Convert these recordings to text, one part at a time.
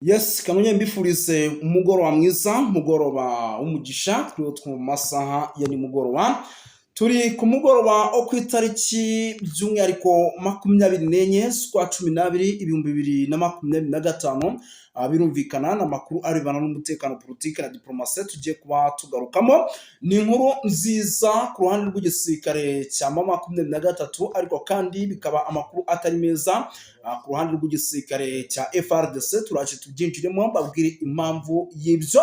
Yes, kanongere mbifurize umugoroba mwiza, umugoroba w'umugisha. Turiho two mu masaha ya nimugoroba, turi ku mugoroba wo ku itariki by'umwihariko 24 z'ukwa 12 2025. Birumvikana ni amakuru arebana n'umutekano, politiki na diplomasi tugiye kuba tugarukamo. Ni inkuru nziza ku ruhande rw'igisirikare cya M23, ariko kandi bikaba amakuru atari meza ku ruhande rw'igisirikare cya FARDC. Turaje tubyinjiremo, mbabwire impamvu y'ibyo.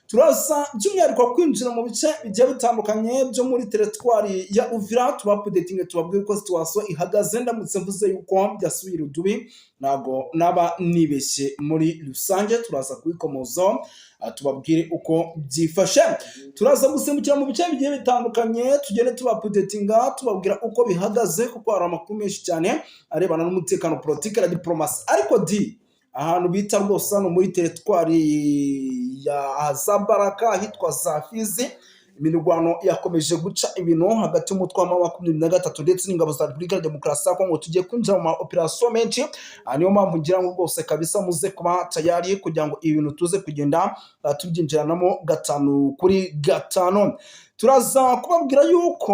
Turaza by'umwihariko kwinjira mu bice bigiye bitandukanye byo muri teritwari ya Uvira, tubaupdatinge, tubabwire uko situation ihagaze. Ndamutse mvuze yuko byasubiye irudubi, ntabwo naba nibeshye. Muri rusange turaza kubikomozaho, tubabwire uko byifashe. Turaza gusimbukira mu bice bigiye bitandukanye, tugende tubaupdatinga, tubabwira uko bihagaze, kuko hari amakuru menshi cyane arebana n'umutekano, politiki na diplomasi. Ariko di ahantu bita rwose hano muri teritwari ya Zabaraka, ahitwa za Fizi, imirwano yakomeje guca ibintu hagati y'umutwe wa 23 ndetse n'ingabo za Repubulika ya Demokarasi ya Kongo. Tugiye kwinjira mu ma operation menshi. Niyo mpamvu ngira ngo rwose kabisa muze kuba tayari kugira ngo ibintu tuze kugenda tubyinjiranamo gatanu kuri gatanu. Turaza kubabwira yuko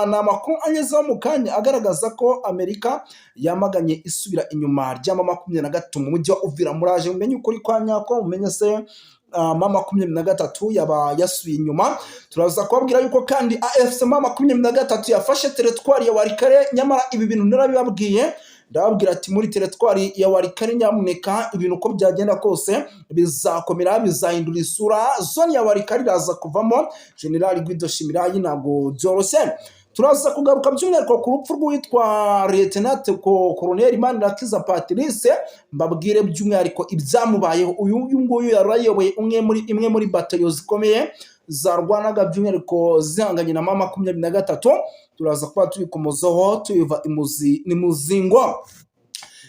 ni amakuru angezeho mu kanya agaragaza ko Amerika yamaganye isubira inyuma rya 23 mu mujyi wa Uvira. Muraje mumenye ukuri kwa nyako, mumenye se M23 yaba yasubiye inyuma. Turaza kubabwira yuko kandi AFC M23 yafashe teritwari ya Walikale. Nyamara ibi bintu narabibabwiye, ndababwira ati muri teritwari ya Walikale nyamuneka ibintu uko byagenda kose bizakomera, bizahindura isura. Zone ya Walikale iraza kuvamo General Guido Shimirayi, ntabwo byoroshye. Turaza kugaruka by'umwihariko ku rupfu rw'uwitwa Lieutenant Colonel Manirakiza Patrice, mbabwire by'umwihariko ibyamubayeho. Uyu nguyu yari ayoboye imwe muri batayo zikomeye zarwanaga by'umwihariko zihanganye na M23. Turaza kuba tubikomozaho, tubiva imuzi n'imuzingo.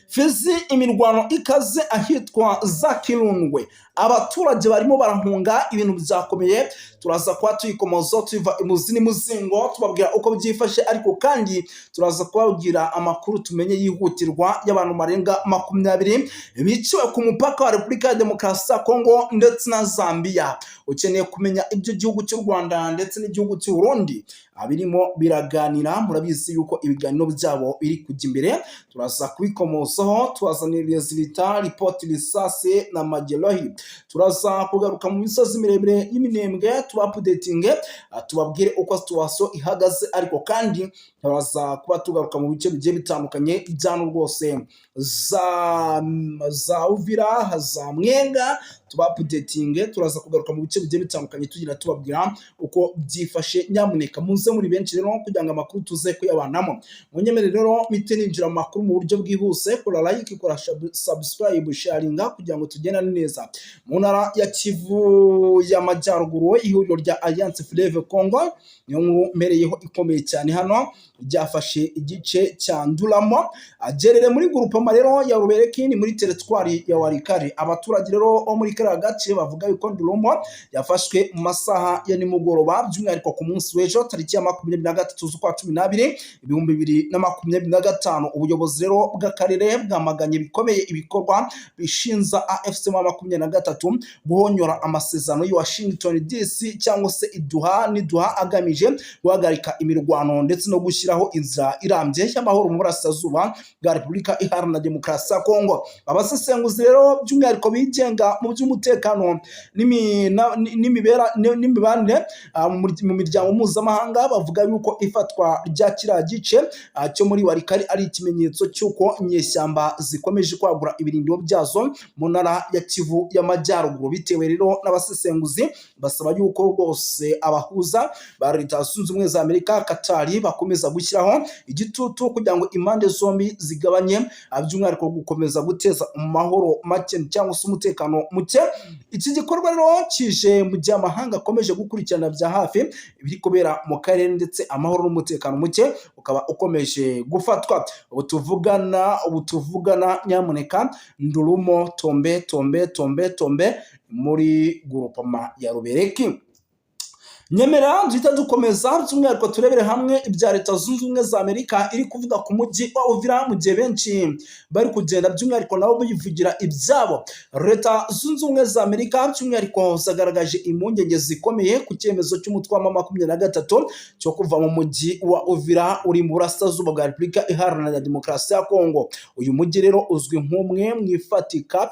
Fizi, imirwano ikaze ahitwa za Kirundwe, abaturage barimo barahunga, ibintu byakomeye. Turaza kuba tuyikomozaho, tubiva imuzi n'imuzingo, tubabwira uko byifashe. Ariko kandi turaza kubabwira amakuru tumenye yihutirwa y'abantu barenga 20 biciwe ku mupaka wa Repubulika ya Demokarasi ya Kongo ndetse na Zambia. Ukeneye kumenya ibyo gihugu cy'u Rwanda ndetse n'igihugu cy'u Burundi birimo biraganira, murabizi yuko ibiganiro byabo biri kujya imbere. Turaza kubikomozaho, tubazanira résultat, ripoti, risasi na majeruhi. Turaza kugaruka mu misozi miremire y'Iminembwe, tubaupdatinge, tubabwire uko situation ihagaze. Ariko kandi turaza kuba tugaruka mu bice bigiye bitandukanye byano rwose za Uvira, za Mwenga, tubaupdatinge. Turaza kugaruka mu bice bigiye bitandukanye, tugira tubabwira uko byifashe. Nyamuneka muze muri benshi rero kugira ngo amakuru tuze kuyabanamo. Munyemerere rero mpite ninjira mu makuru mu buryo bwihuse. Kora like, kora subscribe, sharinga kugira ngo tugendane neza. Mu ntara ya Kivu y'Amajyaruguru, ihuriro rya Alliance Fleuve Congo, niyo nkuru mpereyeho ikomeye cyane hano, ryafashe igice cya Nduramo agerere muri groupement rero ya Rubereki, ni muri teritwari ya Walikale. Abaturage rero bo muri kariya gace bavuga yuko Ndurumo yafashwe mu masaha ya nimugoroba, by'umwihariko ku munsi w'ejo tariki ya 23 z'ukwa 12 2025. Ubuyobozi rero bw'akarere bwamaganye bikomeye ibikorwa bishinza AFC 23 guhonyora amasezerano y'i Washington DC cyangwa se iduha n'iduha, agamije guhagarika imirwano ndetse no gushyiraho inzira irambye y'amahoro mu burasirazuba bwa Repubulika Iharanira Demokarasi ya Kongo. Abasesenguzi rero by'umwihariko bigenga mu by'umutekano n'imibanire mu miryango mpuzamahanga bavuga yuko ifatwa rya kiriya gice cyo muri Walikale ari ikimenyetso cy'uko inyeshyamba zikomeje kwagura ibirindiro byazo mu ntara ya Kivu y'Amajyaruguru. Bitewe rero n'abasesenguzi basaba yuko rwose abahuza ba Leta Zunze Ubumwe za Amerika, Katari, bakomeza gushyiraho igitutu kugira ngo impande zombi zigabanye by'umwihariko gukomeza guteza amahoro make cyangwa se umutekano muke. Iki gikorwa rero kije mu gihe amahanga akomeje gukurikirana bya hafi ibiri kubera mu karere, ndetse amahoro n'umutekano muke ukaba ukomeje gufatwa. Ubu tuvugana, nyamuneka, Ndurumo tombe tombe tombe tombe muri groupement ya Rubereki. Nyemera duhita dukomeza, by'umwihariko turebere hamwe ibya Leta Zunze Ubumwe za Amerika iri kuvuga ku mujyi wa Uvira, mu gihe benshi bari kugenda by'umwihariko nabo bivugira ibyabo. Leta Zunze Ubumwe za Amerika by'umwihariko zagaragaje impungenge zikomeye ku cyemezo cy'umutwe wa M23 cyo kuva mu mujyi wa Uvira uri mu burasirazuba bwa Repubulika Iharanira Demokarasi ya Kongo. Uyu mujyi rero uzwi nk'umwe mu ifatika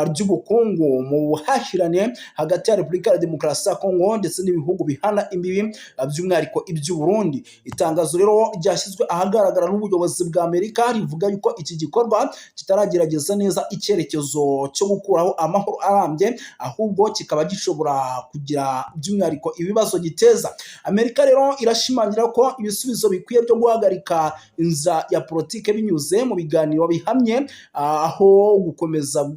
ry'ubukungu mu buhahirane hagati ya Repubulika ya Demokarasi ya Kongo ndetse n'ibihugu bihana imbibi, by'umwihariko iby'u Burundi. Itangazo rero ryashyizwe ahagaragara n'ubuyobozi bwa Amerika rivuga yuko iki gikorwa kitaragerageza neza icyerekezo cyo gukuraho amahoro arambye, ahubwo kikaba gishobora kugira by'umwihariko ibibazo giteza. Amerika rero irashimangira ko ibisubizo bikwiye byo guhagarika inzira ya politike binyuze mu biganiro bihamye, aho gukomeza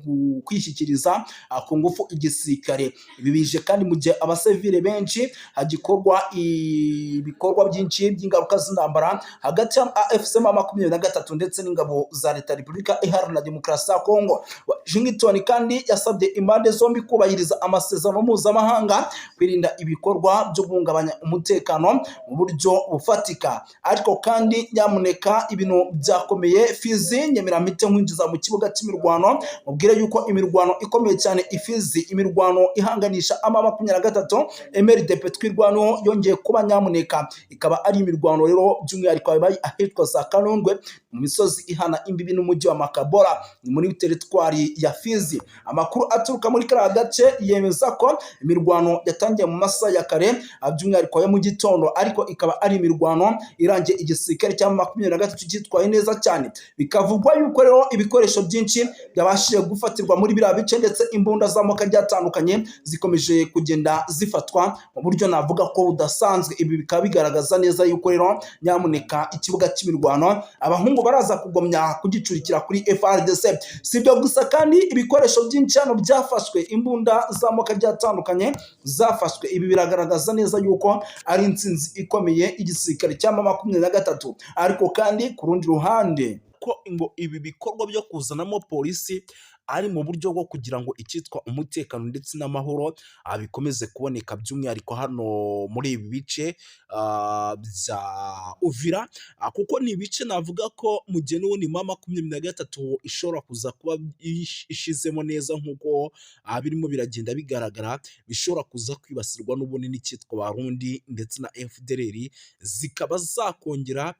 kwishyikiriza ku ngufu igisirikare. Ibi bije kandi mu gihe abasivile benshi hagikorwa ibikorwa byinshi by'ingaruka z'intambara hagati ya AFC M23 ndetse n'ingabo za Leta ya Repubulika Iharanira Demokarasi ya Kongo. Washington kandi yasabye impande zombi kubahiriza amasezerano mpuzamahanga, kwirinda ibikorwa byo guhungabanya umutekano mu buryo bufatika. Ariko kandi nyamuneka, ibintu byakomeye Fizi. Nyemera mpite nkwinjiza mu kibuga cy'imirwano, mubwire yuko imirwano ikomeye cyane iFizi, imirwano ihanganisha M23 MRDP Twirwaneho yongeye kuba nyamuneka, ikaba ari imirwano rero by'umwihariko yabaye ahitwa za Kanundwe, mu misozi ihana imbibi n'umujyi wa Makabora, ni muri teritwari ya Fizi. Amakuru aturuka muri kariya gace yemeza ko imirwano yatangiye mu masaha ya kare, by'umwihariko ya mu gitondo, ariko ikaba ari imirwano irangiye igisirikare cya 23 cyitwaye neza cyane. Bikavugwa yuko rero ibikoresho byinshi byabashije gufatirwa muri biriya bice, ndetse imbunda z'amoko agiye atandukanye zikomeje kugenda zifatwa mu buryo navuga ko budasanzwe. Ibi bikaba bigaragaza neza yuko rero nyamuneka ikibuga cy'imirwano abahungu baraza kugomya kugicurikira kuri FARDC. Si ibyo gusa kandi, ibikoresho byinshi hano byafashwe, imbunda z'amoko agiye atandukanye zafashwe. Ibi biragaragaza neza yuko ari intsinzi ikomeye igisirikare cya 23. Ariko kandi ku rundi ruhande ko ngo ibi bikorwa byo kuzanamo polisi ari mu buryo bwo kugira ngo icyitwa umutekano ndetse n'amahoro bikomeze kuboneka, by'umwihariko hano muri ibi bice bya Uvira, kuko ni ibice navuga ko mu gihe n'ubundi M23 ishobora kuza kuba ishizemo neza nk'uko birimo biragenda bigaragara, bishobora kuza kwibasirwa n'ubundi n'icyitwa Barundi ndetse na FDLR, zikaba zakongera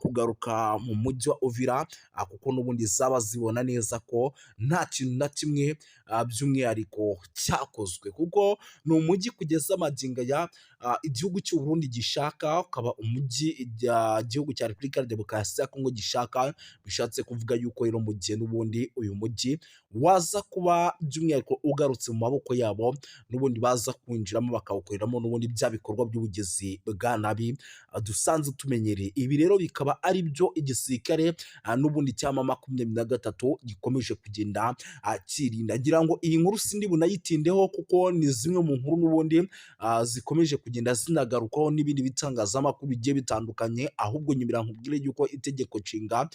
kugaruka mu mujyi wa Uvira, kuko n'ubundi zaba zibona neza ko nta kintu na kimwe by'umwihariko cyakozwe, kuko ni umujyi kugeza magingo aya igihugu cy'u Burundi gishaka, ukaba umujyi igihugu cya Repubulika ya Demokarasi ya Kongo gishaka. Bishatse kuvuga yuko rero mu gihe n'ubundi uyu mujyi waza kuba by'umwihariko ugarutse mu maboko yabo, n'ubundi baza kwinjiramo bakawukoreramo n'ubundi bya bikorwa by'ubugizi bwa nabi dusanzwe tumenyereye. Ibi rero bikaba ari byo igisirikare n'ubundi cya M23 gikomeje kugenda cyirinda. Ngira ngo iyi nkuru sindi bunayitindeho, kuko ni zimwe mu nkuru n'ubundi zikomeje kugenda zinagarukaho n'ibindi bitangazamakuru bigiye bitandukanye. Ahubwo nyemera nkubwire yuko itegeko nshinga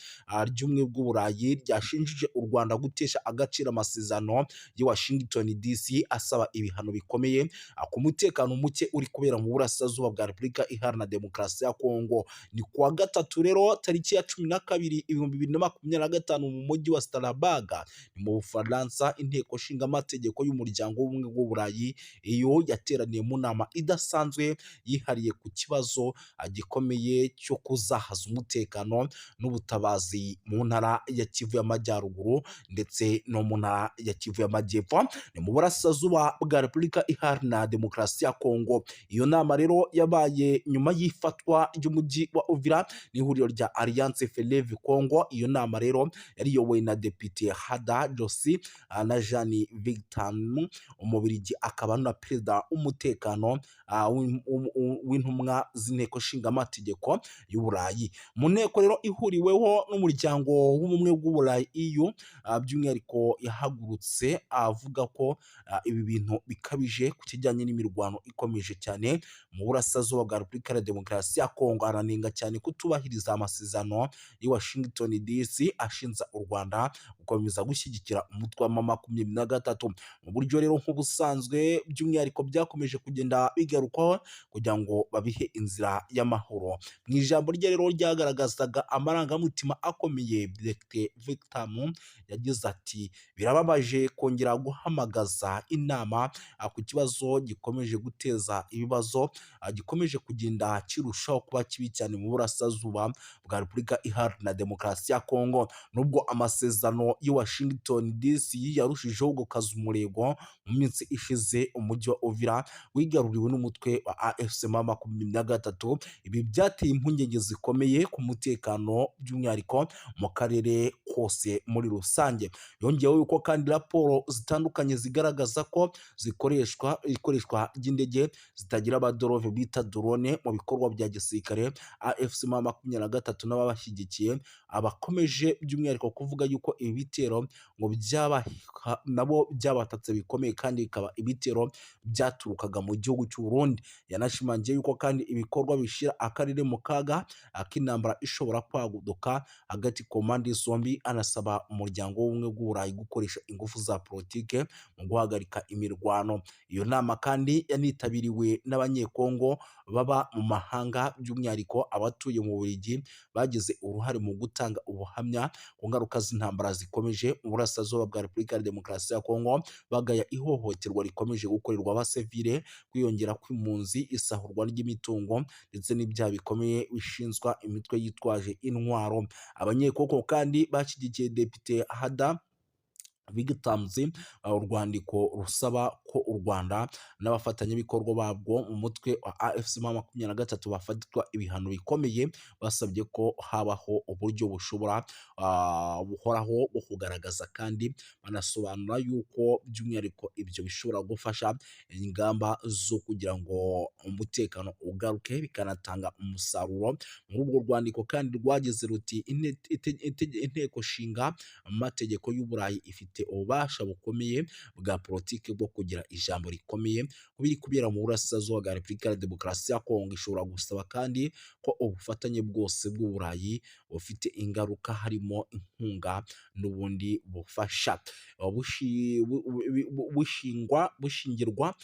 ry'Ubumwe bw'Uburayi ryashinjije u Rwanda gutesha agaciro amasezerano y'i Washington DC, asaba ibihano bikomeye ku mutekano muke uri kubera mu burasirazuba bwa Repubulika Iharanira Demokarasi ya Kongo. Ni kuwa gatatu rero tariki ya 12 2025 mu mujyi wa Strasbourg, ni mu Bufaransa, inteko nshingamategeko y'Umuryango w'Ubumwe bw'Uburayi iyo yateraniye mu nama idasanzwe yihariye ku kibazo gikomeye cyo kuzahaza umutekano n'ubutabazi mu ntara ya Kivu y'Amajyaruguru ndetse no mu ntara ya Kivu y'Amajyepfo, ni mu burasirazuba bwa Repubulika Iharanira Demokarasi ya Kongo. Iyo nama rero yabaye nyuma y'ifatwa ry'umujyi wa Uvira n'ihuriro rya Alliance Fleuve Congo. Iyo nama rero yari iyobowe na Depite Hada Josi na Jean Victor, Umubirigi akaba na perezida w'umutekano w'intumwa z'inteko nshingamategeko y'Uburayi. Mu nteko rero ihuriweho n'Umuryango w'Ubumwe bw'Uburayi EU, by'umwihariko yahagurutse avuga ko ibi bintu bikabije ku kijyanye n'imirwano ikomeje cyane mu burasirazuba bwa Repubulika ya Demokarasi ya Kongo, aranenga cyane kutubahiriza amasezerano y'i Washington DC ashinja u Rwanda gukomeza gukomeza gushyigikira umutwe wa M23 mu buryo rero nk'ubusanzwe, by'umwihariko byakomeje kugenda bigarukwaho kugira ngo babihe inzira y'amahoro. Mu ijambo rye rero ryagaragazaga amarangamutima akomeye, Dr Victor yagize ati: "Birababaje kongera guhamagaza inama ku kibazo gikomeje guteza ibibazo, gikomeje kugenda kirushaho kuba kibi cyane mu burasirazuba bwa Repubulika Iharanira Demokarasi ya Kongo." Nubwo amasezerano y'i Washington DC yarushijeho gukaza umurego, mu minsi ishize umujyi wa Uvira wigaruriwe n'umutwe wa AFC M23. Ibi byateye impungenge zikomeye ku mutekano, by'umwihariko mu karere kose muri rusange. Yongeyeho yuko kandi raporo zitandukanye zigaragaza ko zikoreshwa ikoreshwa ry'indege zitagira abaderove bita drone mu bikorwa bya gisirikare. AFC M23 n'ababashyigikiye abakomeje by'umwihariko kuvuga yuko ibi bitero ngo byaba nabo byabatatse bikomeye, kandi bikaba ibitero byaturukaga mu gihugu cy'u Burundi. Yanashimangiye yuko kandi ibikorwa bishyira akarere mu kaga k'intambara ishobora kwaduka hagati ku mpande zombi, anasaba Umuryango w'Ubumwe bw'Uburayi gukoresha ingufu za politike mu guhagarika imirwano. Iyo nama kandi yanitabiriwe n'Abanyekongo baba mu mahanga, by'umwihariko abatuye mu Bubiligi, bagize uruhare mu gutanga ubuhamya ku ngaruka z'intambara zikomeje mu burasirazuba bwa Repubulika ya Demokarasi ya Kongo, bagaya ihohoterwa rikomeje gukorerwa abasivile, kwiyongera kw'impunzi, isahurwa ry'imitungo ndetse n'ibyaha bikomeye bishinzwa imitwe yitwaje intwaro. Abanyekongo kandi bashyigikiye Depite Hada Victams urwandiko rusaba ko u Rwanda n'abafatanyabikorwa babwo mu mutwe wa AFC M23 bafatirwa ibihano bikomeye. Basabye ko habaho uburyo bushobora buhoraho bwo kugaragaza, kandi banasobanura yuko by'umwihariko ibyo bishobora gufasha ingamba zo kugira ngo umutekano ugaruke, bikanatanga umusaruro. Muri urwo rwandiko kandi rwagize ruti: "Inteko nshinga amategeko y'Uburayi ifite ububasha bukomeye bwa politiki bwo kugira ijambo rikomeye ku biri kubera mu burasirazuba bwa Repubulika ya Demokarasi ya Kongo. Ishobora gusaba kandi ko ubufatanye bwose bw'Uburayi bufite ingaruka, harimo inkunga n'ubundi bufasha, bushingirwa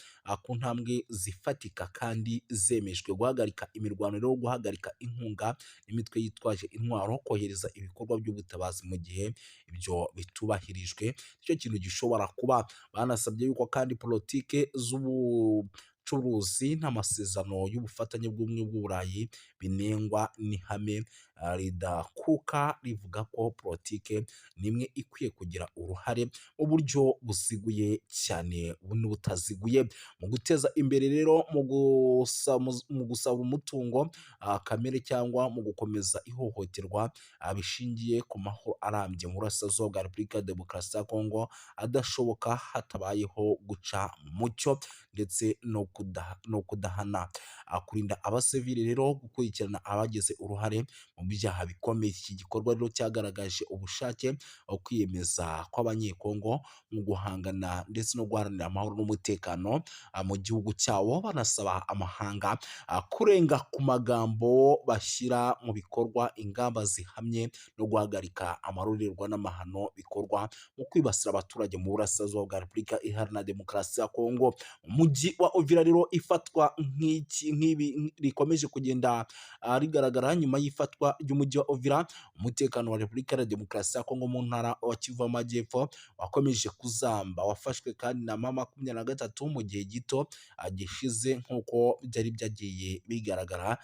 ku ntambwe zifatika kandi zemejwe: guhagarika imirwano rero, guhagarika inkunga n'imitwe yitwaje intwaro, kohereza ibikorwa by'ubutabazi. Mu gihe ibyo bitubahirijwe, nicyo kintu gishobora kuba." Banasabye yuko kandi politike z'ubucuruzi n'amasezerano y'ubufatanye bw'Ubumwe bw'Uburayi binengwa n'ihame ridakuka rivuga ko politike nimwe ikwiye kugira uruhare mu buryo buziguye cyane n'ubutaziguye mu guteza imbere rero mu gusaba umutungo kamere cyangwa mu gukomeza ihohoterwa bishingiye ku mahoro arambye mu burasirazuba bwa Repubulika ya Demokarasi ya Kongo adashoboka hatabayeho guca mu mucyo ndetse no kudahana, kurinda abasivili rero, gukurikirana abagize uruhare mu byaha bikomeye. Iki gikorwa rero cyagaragaje ubushake, kwiyemeza kw'Abanyekongo mu guhangana ndetse no guharanira amahoro n'umutekano mu gihugu cyabo, banasaba amahanga kurenga ku magambo bashyira mu bikorwa ingamba zihamye no guhagarika amarorerwa n'amahano bikorwa mu kwibasira abaturage mu burasirazuba bwa Repubulika Iharanira Demokarasi ya Kongo. Umujyi wa Uvira rero, ifatwa nk'iki nk'ibi rikomeje kugenda rigaragara nyuma y'ifatwa ry'umujyi wa Uvira, umutekano wa Repubulika ya Demokarasi ya Kongo mu ntara wa Kivu y'Amajyepfo wakomeje kuzamba. Wafashwe kandi na M23 mu gihe gito gishize, nk'uko byari byagiye bigaragara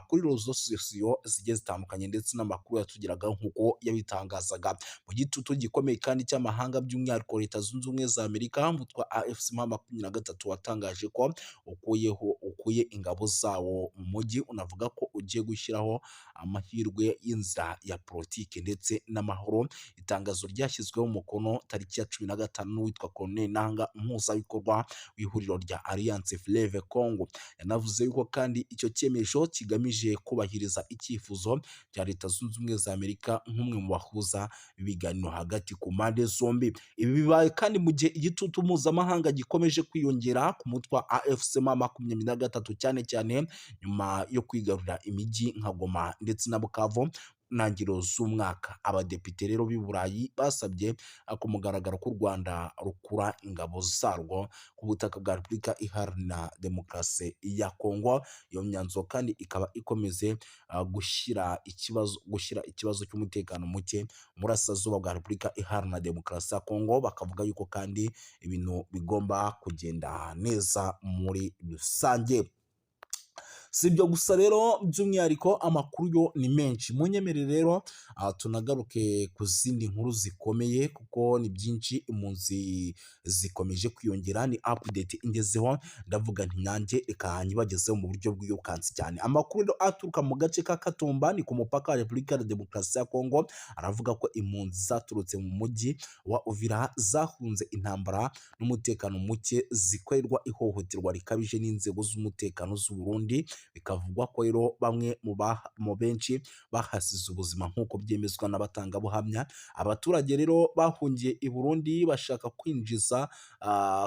kuri réseaux sociaux zigiye zitandukanye ndetse n'amakuru yatugeragaho nk'uko yabitangazaga. Mu gitutu gikomeye kandi cy'amahanga, by'umwihariko Leta Zunze Ubumwe za Amerika, umutwe wa AFC M23 watangaje ko ukuye ingabo zawo mu mujyi, unavuga ko ugiye gushyiraho amahirwe y'inzira ya politiki ndetse n'amahoro. Itangazo ryashyizweho umukono tariki ya 15 n'uwitwa Corneille Nanga, umuhuzabikorwa w'ihuriro rya Alliance Fleuve Congo. Yanavuze yuko kandi icyo cyemezo kigamije kubahiriza icyifuzo cya Leta Zunze Ubumwe za Amerika nk'umwe mu bahuza ibiganiro hagati ku mpande zombi. Ibi bibaye kandi mu gihe igitutu mpuzamahanga gikomeje kwiyongera ku mutwe wa AFC M23, cyane cyane nyuma yo kwigarurira imijyi nka Goma ndetse na Bukavu. ntangiriro z'umwaka. Abadepite rero b'i Burayi basabye ku mugaragaro ko u Rwanda rukura ingabo zarwo ku butaka bwa Repubulika Iharanira Demokarasi ya Kongo. Iyo myanzuro kandi ikaba ikomeze gushyira ikibazo cy'umutekano muke mu burasirazuba bwa Repubulika Iharanira Demokarasi ya Kongo, bakavuga yuko kandi ibintu bigomba kugenda neza muri rusange. Si ibyo gusa rero, by'umwihariko amakuru yo ni menshi. Munyemerere rero tunagaruke ku zindi nkuru zikomeye, kuko ni byinshi. Impunzi zikomeje kwiyongera, ni update ingezeho, ndavuga nti nanjye reka nyibagezeho mu buryo bwirukansi cyane. Amakuru rero aturuka mu gace ka Katumba, ni ku mupaka wa Repubulika ya Demokarasi ya Kongo, aravuga ko impunzi zaturutse mu mujyi wa Uvira zahunze intambara n'umutekano muke, zikorerwa ihohoterwa rikabije n'inzego z'umutekano z'u Burundi. Bikavugwa ko rero bamwe mu benshi bahasize ubuzima, nk'uko byemezwa n'abatangabuhamya. Abaturage rero bahungiye i Burundi bashaka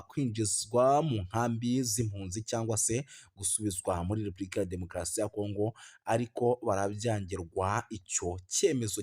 kwinjizwa mu nkambi z'impunzi cyangwa se gusubizwa muri Repubulika ya Demokarasi ya Kongo, ariko barabyangirwa. Icyo cyemezo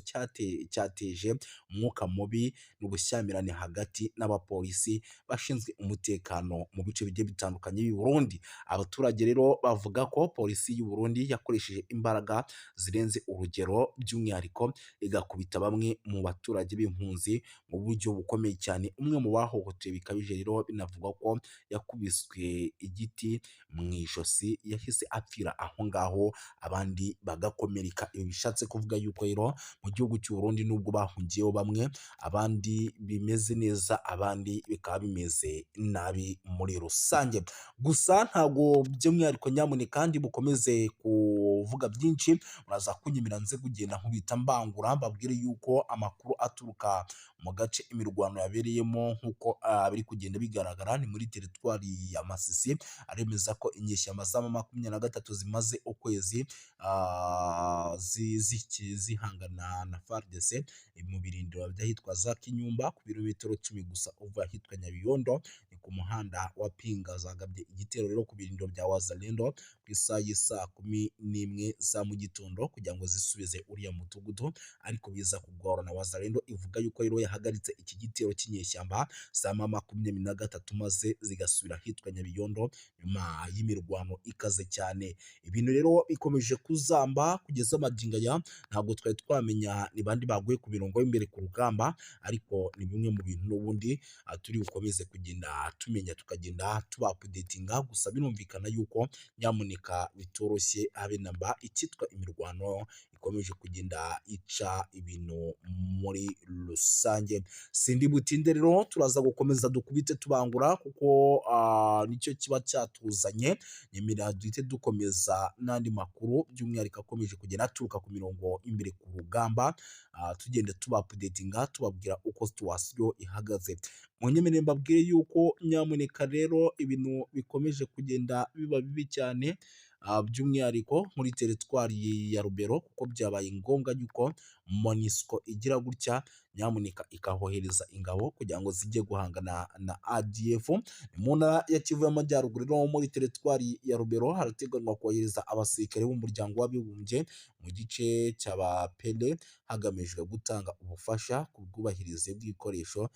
cyateje umwuka mubi n'ubushyamirane hagati n'abapolisi bashinzwe umutekano mu bice bigiye bitandukanye by'i Burundi. Abaturage rero bavuga ko polisi y'u Burundi yakoresheje imbaraga zirenze urugero, by'umwihariko igakubita bamwe mu baturage b'impunzi mu buryo bukomeye cyane. Umwe mu bahohotewe bikabije rero binavugwa ko yakubiswe igiti mu ijosi, yahise apfira aho ngaho, abandi bagakomereka. Ibi bishatse kuvuga yuko rero mu gihugu cy'u Burundi, nubwo bahungiyeho bamwe, abandi bimeze neza, abandi bikaba bimeze nabi muri rusange. Gusa ntabwo by'umwihariko, nyamuneka ndi bukomeze kuvuga byinshi, muraza kunyemera nze kugenda nkubita mbangura, mbabwire yuko amakuru aturuka mu gace imirwano yabereyemo, nk'uko biri kugenda bigaragara, ni muri teritwari ya Masisi, aremeza ko inyeshyamba za M23 zimaze ukwezi zihangana na FARDC mu birindiro by'ahitwa za Kinyumba, ku birometero 10 gusa uva ahitwa Nyabiyondo, ni ku muhanda wa Pinga. Zagabye igitero rero ku birindiro bya Wazalendo ku isaha y'isaa 11 za mu gitondo kugira ngo zisubize uriya mudugudu, ariko biza kugorana. Wazalendo ivuga yuko rero yahagaritse iki gitero cy'inyeshyamba za M23, maze zigasubira ahitwa Nyabiyondo nyuma y'imirwano ikaze cyane. Ibintu rero bikomeje kuzamba kugeza magingo aya, ntabwo twari twamenya ni bandi baguye ku mirongo y'imbere ku rugamba, ariko ni bimwe mu bintu n'ubundi turi bukomeze kugenda tumenya, tukagenda tubaupdatinga. Gusa birumvikana yuko nyamuneka bitoroshye habe namba, icyitwa imirwano ikomeje kugenda ica ibintu muri rusange. Sindi butinde rero, turaza gukomeza dukubite tubangura, kuko nicyo kiba cyatuzanye. Nyemerera duhite dukomeza n'andi makuru, by'umwihariko akomeje kugenda aturuka ku mirongo imbere ku rugamba, tugenda tubaupdatinga, tubabwira uko situation ihagaze. Munyemerere mbabwire yuko nyamuneka rero ibintu bikomeje kugenda biba bibi cyane, by'umwihariko muri teritwari ya Rubero, kuko byabaye ngombwa yuko MONUSCO igira gutya nyamuneka ikahohereza ingabo kugira ngo zijye guhangana na ADF. Ni mu ntara ya Kivu y'Amajyaruguru rero, muri teritwari ya Rubero, harateganywa kohereza abasirikare b'Umuryango w'Abibumbye mu gice cy'Abapele, hagamijwe gutanga ubufasha ku bwubahirize bw'ibikoresho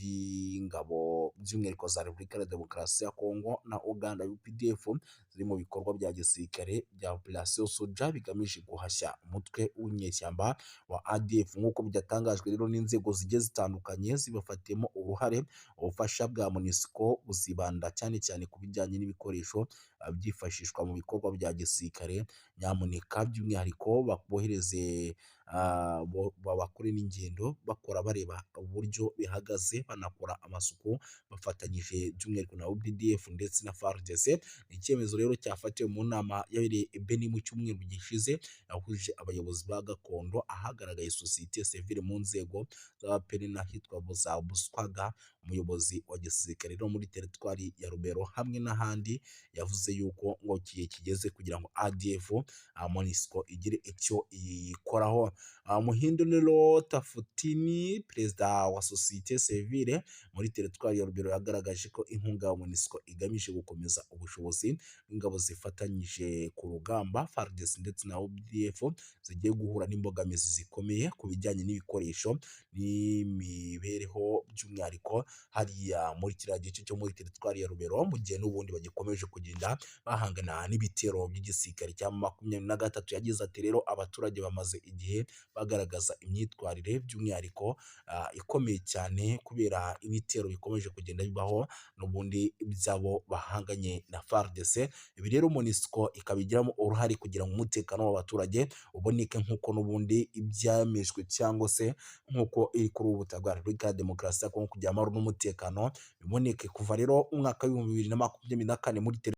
by'ingabo, by'umwihariko za Repubulika ya Demokarasi ya Kongo na Uganda UPDF, ziri mu bikorwa bya gisirikare bya Operation Soja bigamije guhashya umutwe w'inyeshyamba wa ADF, nk'uko byatangajwe rero n'inzego zigiye zitandukanye zibafatiyemo uruhare. Ubufasha bwa MONUSCO buzibanda cyane cyane ku bijyanye n'ibikoresho byifashishwa mu bikorwa bya gisirikare, nyamuneka by'umwihariko bohereze, bakore n'ingendo bakora bareba uburyo bihagaze, banakora amasuku bafatanyije by'umwihariko na UPDF ndetse na FARDC. Ni icyemezo rero cyafatiwe mu nama yabereye i Beni mu cyumweru gishize, yahuje abayobozi ba gakondo, ahagaragaye sosiyete sivile mu nzego z'Abapene n'ahitwa za Buswaga. Umuyobozi wa gisirikare rero muri teritwari ya Rubero hamwe n'ahandi yavuze yuko ngo igihe kigeze kugira ngo ADF MONUSCO igire icyo iyikoraho. Muhindo Nero Tafutini, perezida wa sosiyete sivile muri teritwari ya Rubero, yagaragaje ko inkunga ya MONUSCO igamije gukomeza ubushobozi bw'ingabo zifatanyije ku rugamba FARDC ndetse na UPDF zigiye guhura n'imbogamizi zikomeye ku bijyanye n'ibikoresho n'imibereho, by'umwihariko hariya muri kiriya gice cyo muri teritwari ya Rubero, mu gihe n'ubundi bagikomeje kugenda bahangana n'ibitero by'igisirikare cya 23. Yagize ati: "Rero abaturage bamaze igihe bagaragaza imyitwarire by'umwihariko ikomeye cyane kubera ibitero bikomeje kugenda bibaho n'ubundi by'abo bahanganye na FARDC. Ibi rero MONUSCO ikabigiramo uruhare kugira ngo umutekano w'abaturage uboneke nk'uko n'ubundi ibyemejwe cyangwa se nk'uko iri kuri ubu butaka bwa Repubulika ya Demokarasi ya Kongo, kugira amahoro n'umutekano biboneke." Kuva rero umwaka w'2024 muri